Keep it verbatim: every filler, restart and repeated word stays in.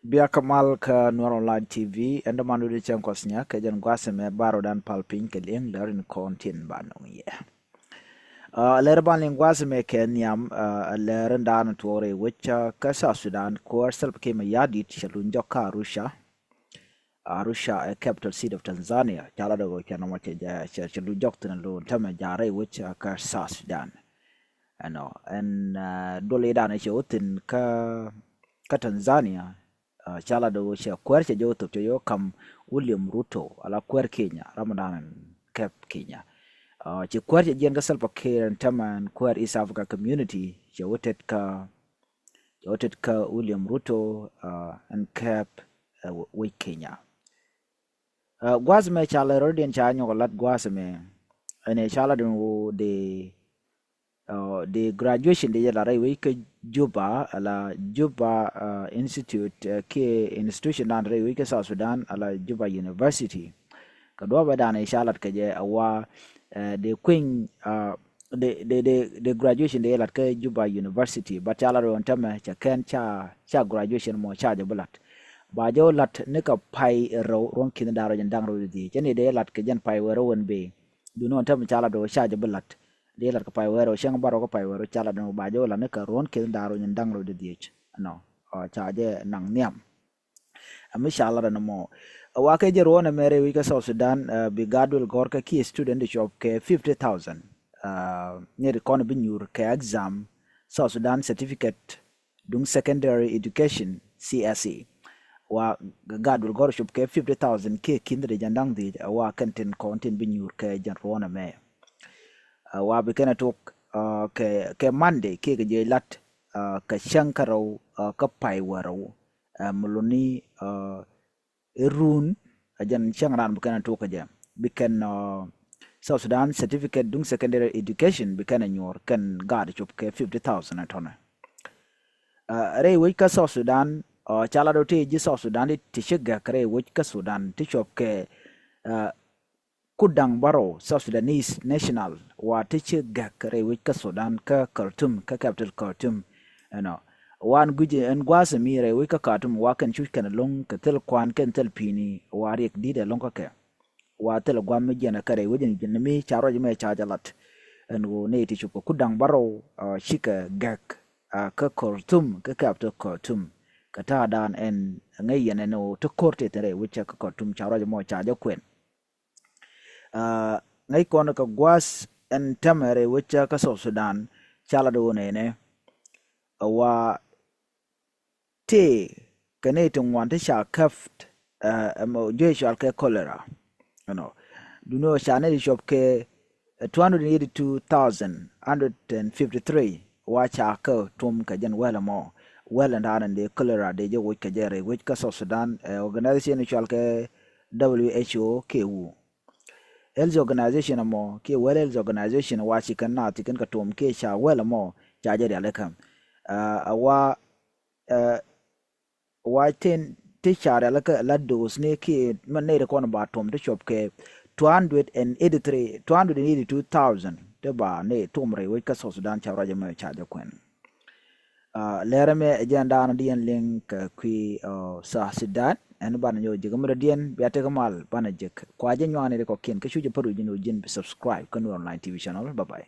Bia kä mal kä Nuer Online T V, ɛn däman wut cäŋ kɔs nya kɛ jɛn gua̱a̱th ɛmɛ, baro dan pal piny kɛ liŋ lär in kɔn tin ba nɔŋ yɛ. Aa, lär ban liŋ gua̱a̱th ɛmɛ kɛ nhiam, aa, lär in dan tuɔɔk rɛy wec kä South Sudan, kuäär Salva Kiir Mayardit cɛ luny jɔk kä Arusha. Arusha ɛ capital city of Tanzania, ca la dɔgɔ cɛ nɔmɔ cɛ, cɛ, cɛ luny jɔk thin luny tämɛ ja̱ rɛy wec kä South Sudan. Ɛnɔ, ɛn, aa, duɔl i̱ dan cɛ wä thin kä, kä Tanzania, aa, ca la dɔgɔ cɛ kuäär cɛ jɛ wä thop cɛ jɛ wä kam William Ruto, ala kuäär Kenya, ram dan kɛp Kenya. Aa, cɛ kuäär cɛ jiɛn kä Salva Kiir ɛn tämɛ ɛn kuäär East Africa Community, cɛ wä tet kä, cɛ wä tet kä William Ruto, aa, ɛn kɛp, aa, wec Kenya. Aa, gua̱a̱th mɛ ca lɛ rɔ̱diɛn ca nyɔk lat gua̱a̱th mɛ. Ɛn ɛ ca la dun wo de, aa, de graduation de jɛ la rɛy wec kä Juba, ala Juba, aa, Institute, aa, kiɛ institution dan rɛy wec kä South Sudan, ala Juba University. Kɛ duɔ̱ɔ̱pɛ dan ɛ ca lat kɛ jɛ a wa, aa, de kueny, aa, de, de, de, de graduation de lat kä Juba University, but ca lat ruɔn tämɛ cɛ kɛn ca, ca graduation mɔ ca jɛ bi lat. Ba jɛ wä lat ni kɛ pay rɛw ruɔn ki̱n da̱ŋ rɛw jɛn da̱ŋ rɛw di dhiec. Cɛ ni de lat kɛ jɛn pay wee rɛw wän bee. Duni ruɔn tämɛ ca lat wä ca jɛ bi lat. De lat kɛ pay wee rɛw cɛŋ ba rɛw kɛ pay wee rɛw ca lat wä ba jɛ wä lat ni kɛ ruɔn ki̱n da̱ŋ rɛw jɛn da̱ŋ rɛw di dhiec. Ɛnɔ, aa, ca jɛ naŋ nhiam. Aa, mi ca lat ɛn mɔ. Aa, wa kɛ jɛ ruɔn ɛmɛ rɛy wec kä South Sudan, aa, bi gaat duël gɔ̱r kä kiɛ student di cuɔp kɛ fifty thousand. Aa, ni ri kɔn bi nyuur kɛ exam South Sudan Certificate duŋ Secondary Education, C S E. Wa gaat duël gɔ̱r cuɔp kɛ fifty thousand kiɛ ki̱n di jɛn da̱ŋ dhiec, aa, wa kɛn tin kɔn tin bi nyuur kɛ jɛn ruɔn ɛmɛ. Aa, wa bi kɛn a tok, aa, kɛ, kɛ Monday kiɛ kɛ jɛ lat, aa, kɛ cäŋ kä rɛw, aa, kä pay wee rɛw. Aa, mi luni, aa, i̱ run, aa, jɛn cäŋ ran bi kɛn a tok kɛ jɛ. Bi kɛn, aa, South Sudan Certificate duŋ Secondary Education bi kɛn a nyuɔr kɛn gaat cuɔp kɛ fifty thousand a tɔnɛ. Aa, rɛy wec kä South Sudan, aa, ca la dɔ ti ji̱ South Sudan ti, ti ci gɛk rɛy wec kä Sudan ti cuɔp kɛ, aa, kut da̱ŋ bärɔw South Sudanese national wa ti ci gɛk rɛy wec kä Sudan kä Khartoum, kä capital Khartoum. Ɛnɔ, wan gui̱c ɛn gua̱a̱th mi rɛy wec kä Khartoum wa kɛn cuc kɛn lo̱ŋ kɛ thil kuan kɛn thil pi̱i̱ni wa riɛk di̱t ɛlo̱ŋ kä kɛ. Wa thil gua̱a̱th mi jiɛn kä rɛy wec ni mi ca ruac mɛ ca jɛ lat. Ɛn ɣöö nɛy ti cop kɛ kut da̱ŋ bärɔw, aa, cikɛ gɛk, aa, kä Khartoum, kä capital Khartoum. Kɛ ta̱a̱ dan ɛn ŋäc yɛn ɛn ɣöö ti ko̱r tëë thi̱n rɛy wec kä Khartoum ca ruac mɔ ca jɛ kuɛn. Aa, ŋäc kɔn kɛ gua̱a̱th ɛn täämɛ rɛy wec kä South Sudan, ca lat ɣöö nɛnɛ, aa, wa tëë kɛ nɛy ti ŋuan ti ca käp, aa, ɛmɔ juey cɔal kɛ cholera. Ɛnɔ, duni ɣöö ca nɛy ti cuɔp kɛ, aa, two hundred and eighty-two thousand hundred and fifty-three wa ca kɛ tuɔm kɛ jɛn wäl ɛmɔ. Wäl ɛn da̱a̱n ɛn dee cholera dee jɛ woc kɛ jɛ rɛy wec kä South Sudan, aa, organization cɔal kɛ W H O kɛ wu. Health Organization ɛmɔ kiɛ World Health Organization wa ci kɛn naath ti kɛn kɛ tuɔm kiɛ ca wäl ɛmɔ ca jɛ rialikä. Aa, a wa, aa, wa tin ti ca rialikä la dose ni kiɛ mɛ nɛy ti kɔn ba tuɔm ti cuɔp kɛ two hundred and eighty-three, two hundred and eighty-two thousand ti ba nɛy tuɔm rɛy wec kä South Sudan ca ruac ɛmɛ ca jɛ kuɛn. Aa, lɛr ɛmɛ ɛ jɛn da̱a̱n diɛn liŋ kɛ kui̱, aa, South Sudan. Ɛn banɛ nyɔk jek mi dɔ̱diɛn bia tek mal banɛ jek. Kua jɛ nyuani ri kɔkiɛn kä cu jɛ pär wi̱c ni wä ji̱n bi subscribe kä Nuer Online T V channel. Bye bye.